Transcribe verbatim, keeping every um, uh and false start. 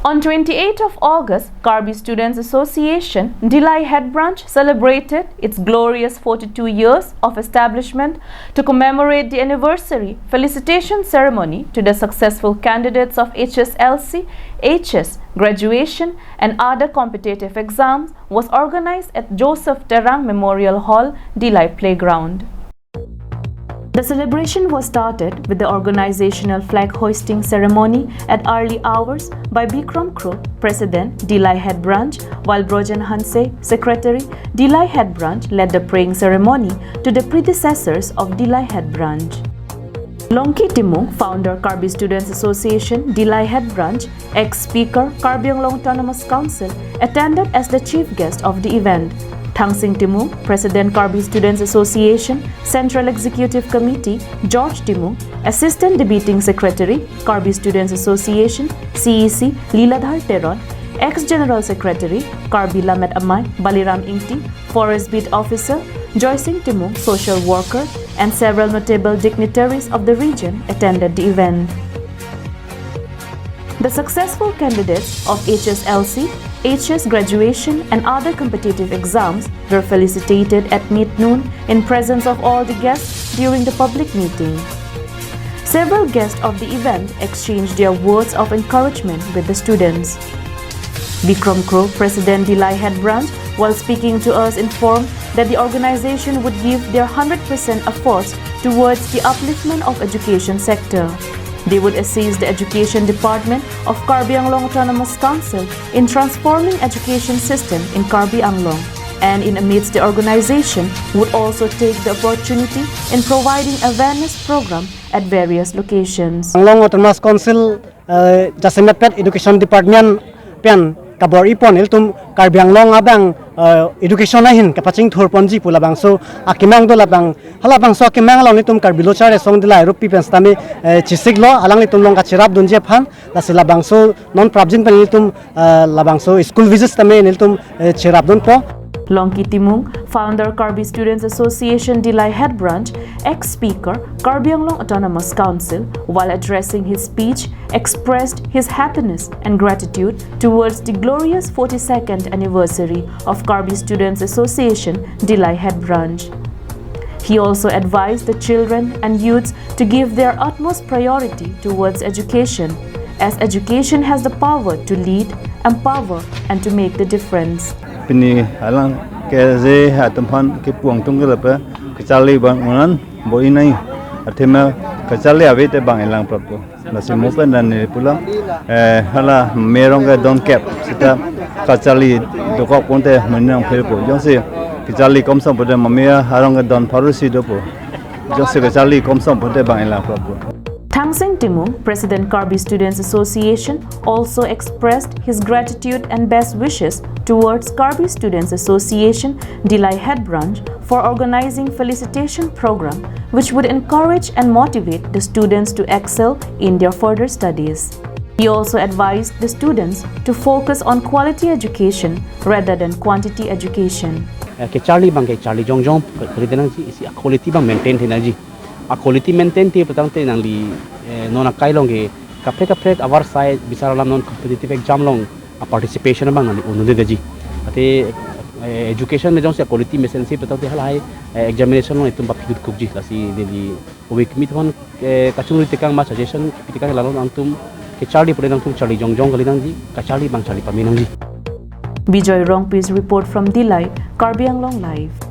On twenty-eighth of August, Karbi Students Association, Dillai Head Branch celebrated its glorious forty-two years of establishment. To commemorate the anniversary, felicitation ceremony to the successful candidates of H S L C, H S, graduation, and other competitive exams was organized at Joseph Terang Memorial Hall, Dillai Playground. The celebration was started with the organizational flag hoisting ceremony at early hours by Bikram Kro, President, Dillai Head Branch, while Brojen Hanse, Secretary, Dillai Head Branch, led the praying ceremony to the predecessors of Dillai Head Branch. Longki Timung, founder Karbi Students Association, Dillai Head Branch, ex-speaker, Karbi Anglong Autonomous Council, attended as the chief guest of the event. Thangsing Timung, President, Karbi Students Association, Central Executive Committee, George Timung, Assistant Debating Secretary, Karbi Students Association, C E C, Liladhar Teron, ex-General Secretary, Karbi Lammet Amei, Baliram Ingti, Forest Beat Officer, Joysing Timung, social worker, and several notable dignitaries of the region attended the event. The successful candidates of H S L C, H S graduation, and other competitive exams were felicitated at mid-noon in presence of all the guests during the public meeting. Several guests of the event exchanged their words of encouragement with the students. Bikram Kro, President, Dillai Head Branch, while speaking to us, informed that the organization would give their hundred percent efforts towards the upliftment of education sector. They would assist the Education Department of Karbi Anglong Autonomous Council in transforming education system in Karbi Anglong, and in amidst the organization would also take the opportunity in providing awareness program at various locations. Anglong Autonomous Council, eh, jasemet pet Education Department pen kabor-ipon ilitum Karbi Anglong abang, eh, education ahin kapachingthurponji pu labangso akemang do labang, halabangso akemang along ilitum Karbi Lo Charli Asong Dillai Rupi pen sitame, eh, chesiklo, alanglitum along kacherapdunji aphan, lasi labangso non prapjin pen ilitum, eh, labangso school visits tame ilitum, eh, cherapdunpo. Longki Timung, founder Karbi Students Association Dillai Head Branch, ex-speaker Karbi Anglong Autonomous Council, while addressing his speech, expressed his happiness and gratitude towards the glorious forty-second anniversary of Karbi Students Association Dillai Head Branch. He also advised the children and youths to give their utmost priority towards education, as education has the power to lead, empower, and to make the difference. Pini alang ke je atum aphan kipu angtung ke lape kacharli bang unan bor-inai, athema kacharli ave te bang elang prappo. Lasi mo pen dan neli pulang, eh, hala me arong kedon kep seta kacharli dokok ponte menang phirpo. Jongsi kacharli komsom ponte mame arong kedon pharo si dopo. Jongsi kacharli komsom ponte bang elang prappo. Thangsing Timung, President Karbi Students Association, also expressed his gratitude and best wishes towards Karbi Students Association Dillai Head Branch for organizing felicitation program which would encourage and motivate the students to excel in their further studies. He also advised the students to focus on quality education rather than quantity education. Eh, kacharli bang kacharli jongjong, kali tenangji, isi a-quality bang maintain tenangji. A-quality maintain te putangte nangli, eh, non akai along ke kaprek kaprek avar sai bisar alam non competitive exam along a-participation bang nangli un-un-edeji. Ate, eh, education me jongsi a-quality mesensi putangte halahai, eh, examination along itum bapidut kukji, lasi neli week mit hon, eh, kachungri tekang ma suggestion tekang lalo nangtum kacharli pule nangtum charli jongjong kali nangji, kacharli bang charli pame nangji. Bijoy Rongpi's report from Dillai, Karbi Anglong Live.